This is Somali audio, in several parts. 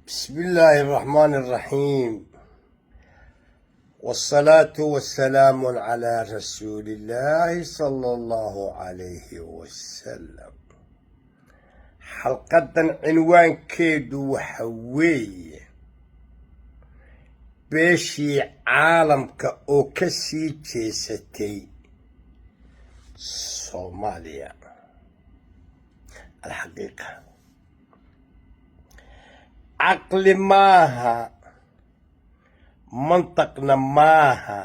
بسم الله الرحمن الرحيم، والصلاة والسلام على رسول الله صلى الله عليه وسلم. Xalqadan cinwaankeedu waxa weeye beeshii caalamka oo ka sii jeesatay Soomaaliya. Alxaqiiqa, caqli maaha, mantaqna maaha,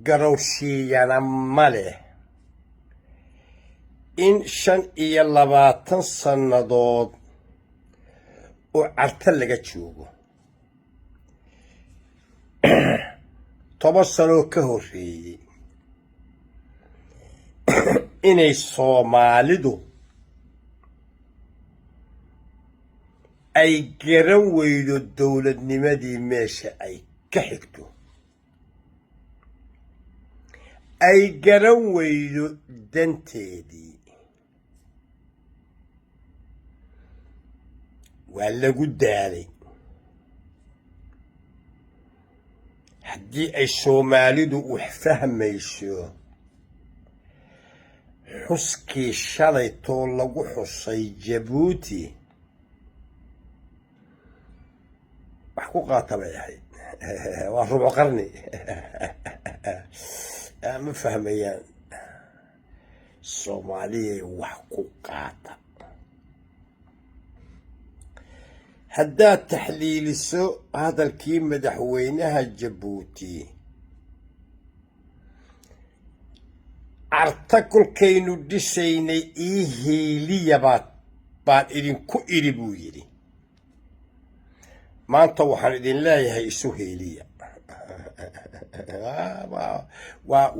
garowshiiyana ma leh in 25 sannadood oo Carto laga joogo, 10 sanoo ka horreeyey, inay Soomaalidu ay garan weydo dowladnimadii meesha ay ka xigto, ay garan weydo danteedii. Waa lagu daalay. Haddii ay Soomaalidu wax fahmayso, xuskii shalaytoo lagu xusay Jabuuti wax ku qaata bay ahayd. Waa rubuc qarni. Ma fahmayaan Soomaaliyay. Wax ku qaata. Haddaad taxliiliso hadalkii madaxweynaha Jabuuti, Carta kolkaynu dhisaynay ii hiiliya baan idinku idhi, buu yidhi. Maanta waxaan idin leeyahay isu hiiliya.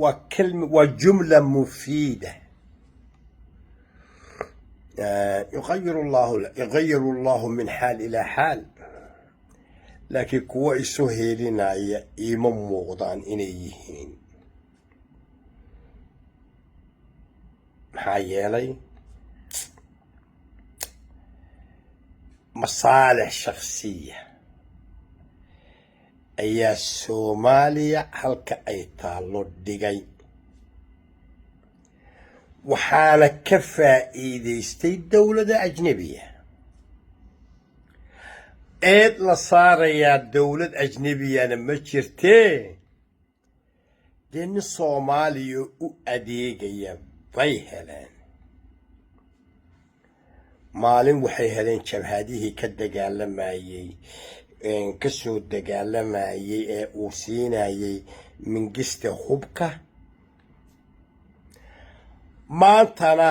Waa kelma, waa jumla mufiida. Yuqayiru allahu min xaal ilaa xaal, laakiin kuwa isu heelinaya iima muuqdaan inay yihiin. Maxaa yeelay, masaalix shakhsiya ayaa Soomaaliya halka ay taallo dhigay, waxaana ka faa'iidaystay dowlada ajnebiya. Eed la saarayaa dowlad ajnebiyana ma jirtee, dee nin Soomaaliya u adeegaya bay heleen. Maalin waxay heleen jabhadihii ka dagaalamayey, ka soo dagaalamayey ee uu siinayay Mingiste hubka. Maantana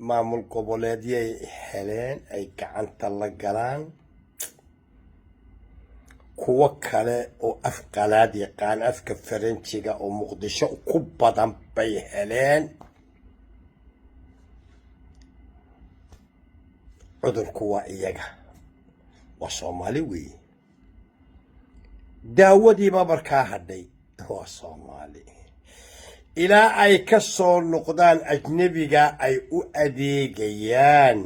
maamul goboleedyay heleen ay gacanta la galaan, kuwo kale oo af qalaad yaqaan, afka Faranjiga oo Muqdisho ku badan bay heleen. Cudurku waa iyaga, waa Soomaali weeye. Daawadiiba markaa hadhay waa Soomaali. Ilaa ay ka soo noqdaan ajnebiga ay u adeegayaan,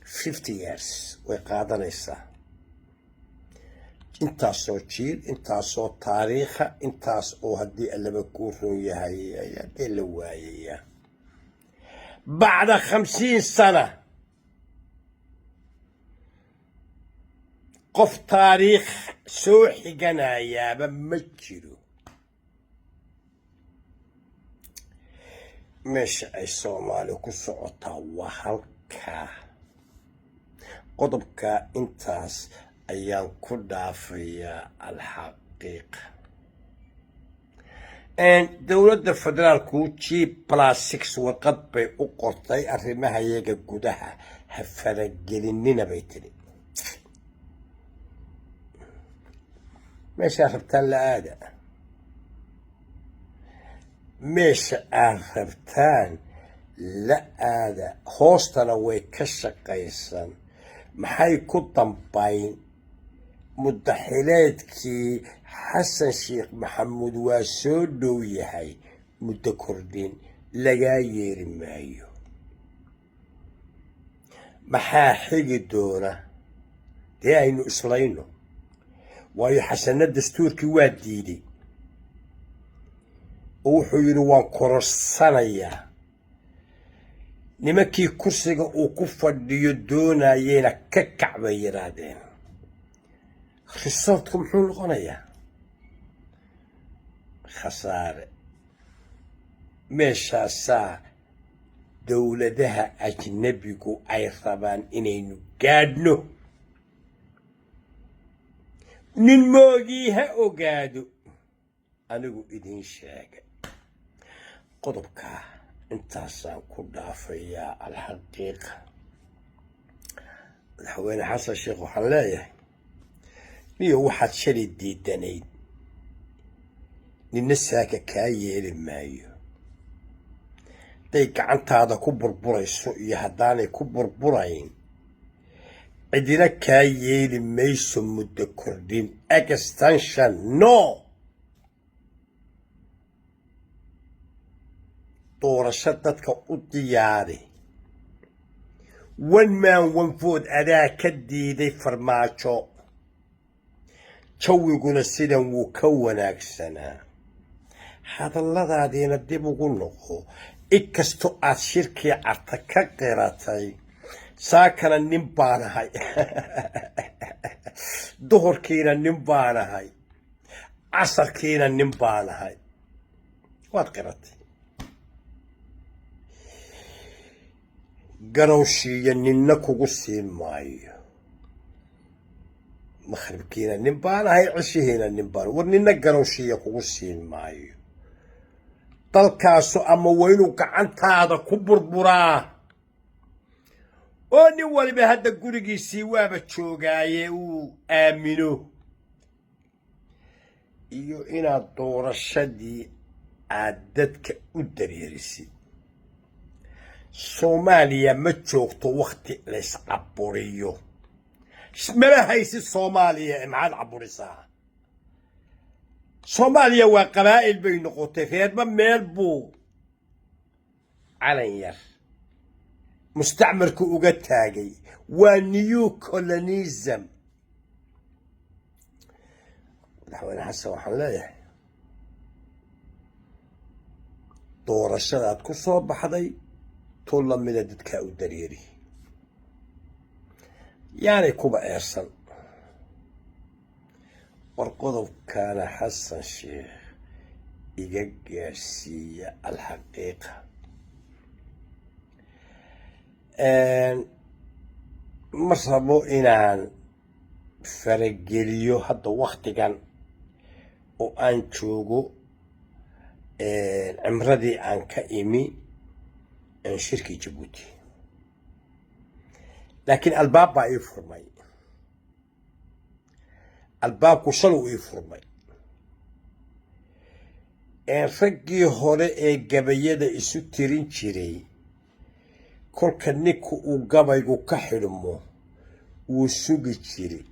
50 years way qaadanaysaa. Intaasoo jiil, intaasoo taariikha, intaas oo haddii Allaba kuu run yahay ayaa dee la waayayaa. Bacda 50 sana qof taariikh soo xiganayaaba ma jiro. Meesha ay Soomaali ku socotaa waa halkaa. Qodobka intaas ayaan ku dhaafayaa. Alxaqiiqa, dowladda federaalku G+6 warqad bay u qortay. Arrimaha iyaga gudaha ha faragelinina, bay tiri. Meeshaa rabtaan la aada, meesha aad rabtaan la aada. Hoostana way ka shaqaysan. Maxay ku dambayn? Muddaxileedkii Xasan Sheekh Maxamuud waa soo dhow yahay. Muddo kordhin lagaa yeeri maayo. Maxaa xigi doona? Dee aynu islayno, waayo Xasanna dastuurkii waa diiday oo wuxuu yidhi waan kororsanayaa. Nimankii kursiga uu ku fadhiyo doonayeyna ka kac bay yidhaahdeen. Resultku muxuu noqonayaa? Khasaare. Meeshaasaa dowladaha ajnabigu ay rabaan inaynu gaadhno. Nin moogii ha ogaado, anigu idiin sheegay. Qodobkaa intaasaan ku dhaafayaa. Alxaqiiqa, Madaxweyne Xasan Sheekh waxaan leeyahay, niyo waxaad shalay diidanayd nina saaka kaa yeeli maayo. Hadday gacantaada ku burburayso iyo haddaanay ku burburayn, cidina kaa yeeli mayso muddo kordhin, extension, no. Doorasho dadka u diyaari, one man one vote. Adaa ka diiday Farmaajo, jawiguna sidan wuu ka wanaagsanaa. Hadalladaadiina dib ugu noqo. Inkastoo aad shirkii Carta ka qiratay, saakana nin baanahay, duhurkiina nin baanahay, casarkiina nin baanahay, waad qiratay. Garowshiiyo ninna kugu siin maayo. Makhribkiina nin baanahay, cishihiina nin baan war, ninna garowshiiya kugu siin maayo. Dalkaasu ama waa inuu gacantaada ku burburaa oo nin waliba hadda gurigiisii waaba joogaaye uu aamino, iyo inaad doorashadii aad dadka u dareerisid. Soomaaliya ma joogto wakti layscaburiyo, mala haysid. Soomaaliya maxaad caburisaa? Soomaaliya waa qabaa'il bay noqotay, reerba meel buu calan yar mustacmarku uga taagay. Waa new colonism. Madaxweyne Xasan waxaan leeyahay, doorashadaad ku soo baxday tu lamida dadkaa u dareeri, yaanay kuba eersan. War qodobkaana Xasan Sheekh iga gaadhsiiya. Alxaqiiqa, ma rabo inaan farageliyo hadda waktigan oo aan joogo cimradii aan ka imi shirkii Jabuuti, laakiin albaab baa ii furmay. Albaabku shalow ii furmay. Raggii hore ee gabayada isu tirin jiray, kolka ninka uu gabaygu ka xidhmo wuu sugi jiray.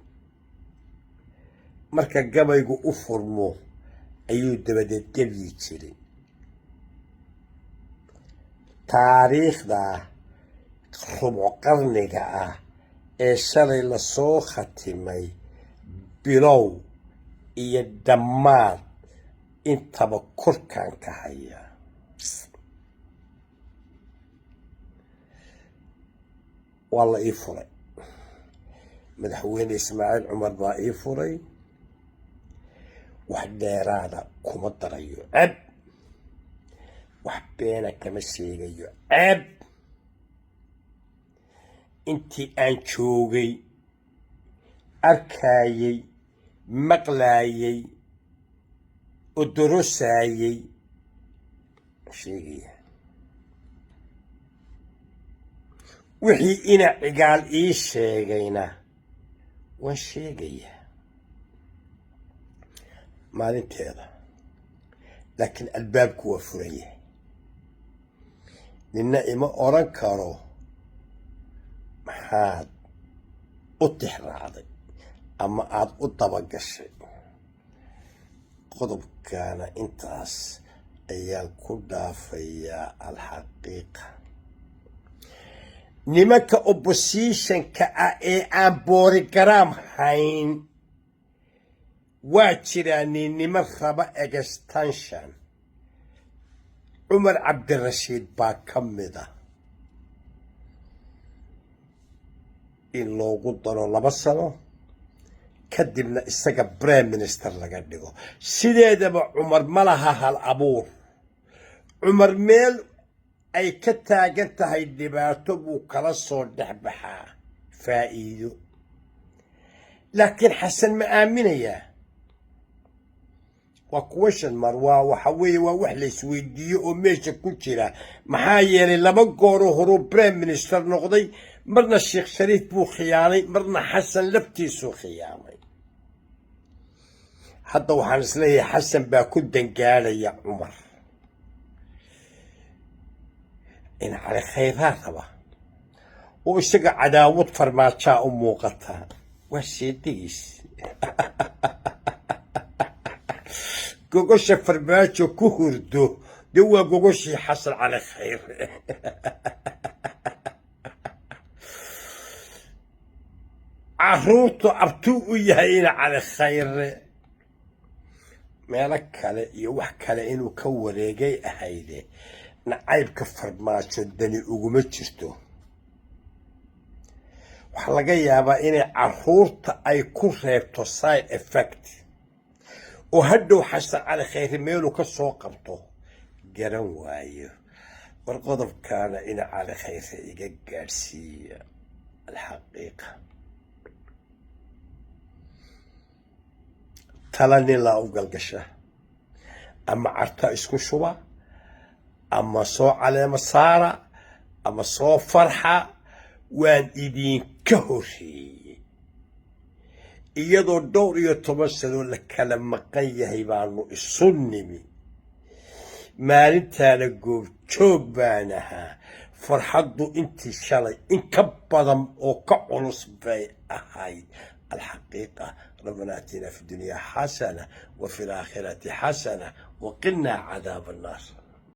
Marka gabaygu u furmo ayuu dabadeed gebyi jiray. Taariikhda rubuc qarniga ah ee shalay lasoo khatimay, bilow iyo dhammaad intaba korkaan ka hayaa. Waa la ii furay, Madaxweyne Ismaaciil Cumar baa ii furay. Wax dheeraada kuma darayo, ceeb. Wax beena kama sheegayo, ceeb. Intii aan joogay, arkaayey, maqlaayey, odorosaayey sheegaya. Wixii ina Cigaal ii sheegayna waan sheegayaa maalinteeda, laakiin albaabku waa furan yahay. Nina ima odran karo maxaad u tixraacday ama aada u dabagashay. Qodobkaana intaas ayaan ku dhaafayaa. Alxaqiiqa, Nimanka oppositionka ah ee aan program hayn waa jiraa niman raba extension. Cumar Cabdirashiid baa ka mid ah in loogu daro 2 sano, kadibna isaga prime minister laga dhigo. Sideedaba Cumar ma laha hal abuur. Cumar meel ay ka taagan tahay dhibaato buu kala soo dhex baxaa faa'iido, laakiin Xasan ma aaminayaa? Waa question mar. Waa waxa weeye, waa wax la isweydiiyo oo meesha ku jira, maxaa yeelay laba gooroo horuu prime minister noqday. Marna Sheekh Shariif buu khiyaanay, marna Xasan laftiisuu khiyaamay. Hadda waxaan isleeyahay Xasan baa ku dangaadhaya Cumar in Cali Khayraa raba oo isaga cadaawad Farmaajaa u muuqata. Waa seedigiis. Gogosha Farmaajo ku hurdo dee waa gogoshii Xasan Cali Khayre. Caruurtu abtuu u yahay ina Cali Khayre. Meelo kale iyo wax kale inuu ka wareegay ahayde. Nacaybka Farmaajo dani uguma jirto. Waxaa laga yaabaa inay caruurta ay ku reebto side effect oo hadhow Xasan Cali Khayre meeluu ka soo qabto garan waayo. War qodobkaana ina Cali Khayre iga gaadhsiiya. Alxaqiiqa, tala nin laa u galgasha, ama carta isku shuba, ama soo caleemo saara, ama soo farxa. Waan idinka horreeyey. Iyadoo dhowr iyo toban sano la kala maqan yahay baanu isu nimi. Maalintaana goobjoog baan ahaa. Farxaddu intii shalay in ka badan oo ka culus bay ahayd. Alxaqiiqa, ربنا آتنا في الدنيا حسنة وفي الآخرة حسنة وقنا عذاب النار.